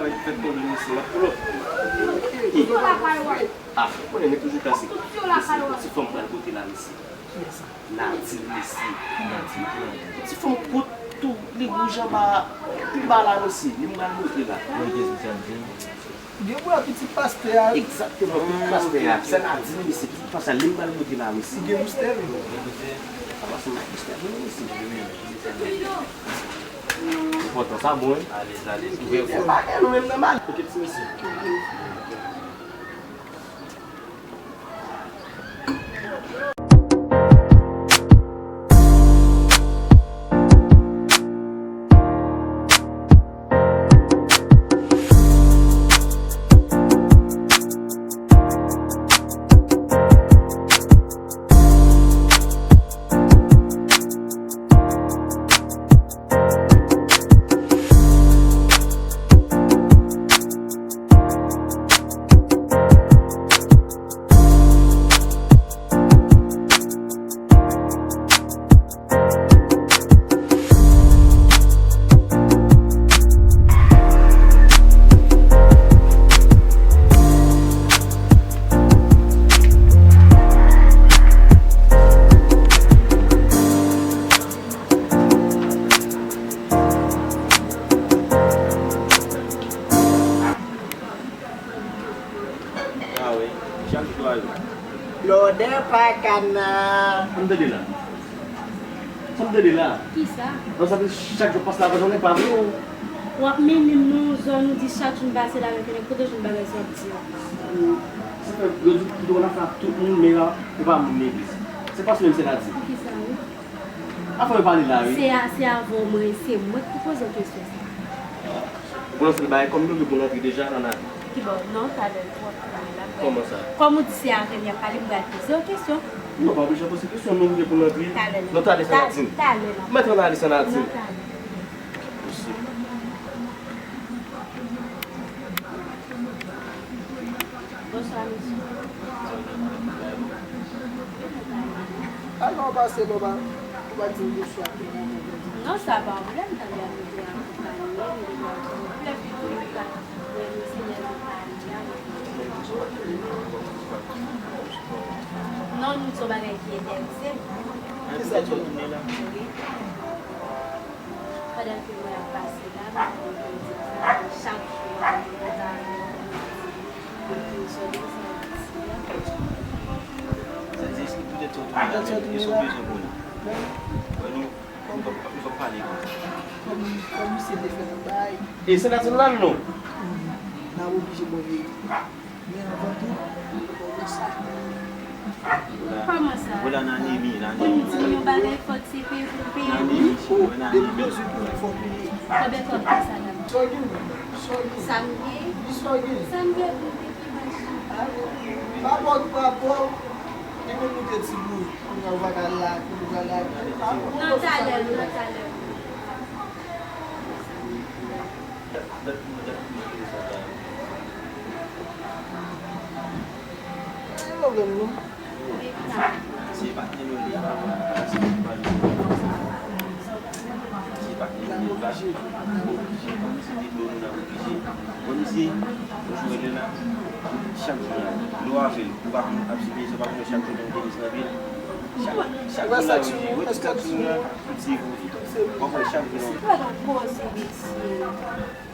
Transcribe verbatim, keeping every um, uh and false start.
Fèk tonbe mesye, l ap pull up. Ey. Ah, ou konnen, men toujou klase. Mesye, yon ti fanm pral pote la, mesye. Nadine, mesye. Yon ti fanm kot tou, li wouj anba, pi ba la, mesye. Li m pral montre la. Gen pou la pitit pastè a, wi. Egzakteman, pitit pastè a. Sè Nadine, mesye, pitit pastè a, li m pral montre la, mesye. Li gen boustè, wi. Sa pa se ma boustè, non, mesye. Enpòtan, sa bon, wi. Alèz, alèz. Ouvè, ouvè. Se bagay nou menm nan mal. Ok, ti mesye. Ah wi, chak jou a jou. Lòdè pa kana. Sa m tande la? Sa m tande la? Kisa? Non, sa vle di chak jou pase la, pa jwenn pa vre, w. W ap mennen m nan yon zòn, ou di chak jou m pase la, men kote jou m bagay sa w ap di a? Sa fè yo di kite w nan afè ak tout moun, men la, ou pa moun legliz. Se pastè menm, se Nadine. Poukisa, wi? Afè yo pale la, wi. Se a, se avè w mwen, se mwen k pou poze w kesyon sa. Ou konn anpil bagay kòm nou gen pou n antre deja nan lavi. Kibò? Non, talè, w ap pale la. Kòman sa? Kòm ou di se avè m y ap pale, m pral poze w kesyon. Non, pa oblije poze kesyon, nou gen pou n antre. Talè. Non, talè sa Nadine. Talè la. Mèt ann ale sa Nadine. Non, talè. Posib. Bonswa, mesye. Alò, pase, papa. Ou pa di m bonswa. Non, sa pa yon pwoblèm, tande a mete a pale, mete a pale. Plè pito, li pa wè mesye lè li pale a. Non, nou di yon bagay ki enterese m. Kisa ki la? Wi. Pandan ke mwen ap pase la, m ap di sa, chak jou, mwen ta renmen konnen, e, sòti sa isi a. Sa di, èske poutèt sa w tounen la menm? Kisa w bezwen konnen? Wè nou, nou p ap, nou p ap pale konsa. Kòm, kòm misye te fè nou bay. E se Nadine la, non? N ap oblije bon verite. Men anvan tou, fò w sa. Kòman sa? Vwala nan anemi, nan anemi. Pou m di yon bagay, fòk se peye pou m peye li? Nan anemi, nan anemi. Depi bezwen pou li, fò w peye. Konbyen kòb pou sa la? Sa w gen? Sa w gen? Sa m gen? Sa m gen pou m te pi bèl chita? Pa pòt, pa pòt. Li menm moute ti bout. Kounye a ou pa ka lage, ou pa lage. Non, talè, non, talè. Se pwoblèm nou. Se patnè nou li a, se patnè nou. Se patnè nou li a, oblije. Kòm se te dlo nou nan oblije. Kòm se, ou jwe lè la, chak jou la, dlo avè l, ou pa konn ap sibi, se pa konn chak jou nan tenis nan pye l. Chak, chak jou la, ou wè tout sa ki nou la, tout se pou, w ap wè chak jou la. Se pa nan koze mesye.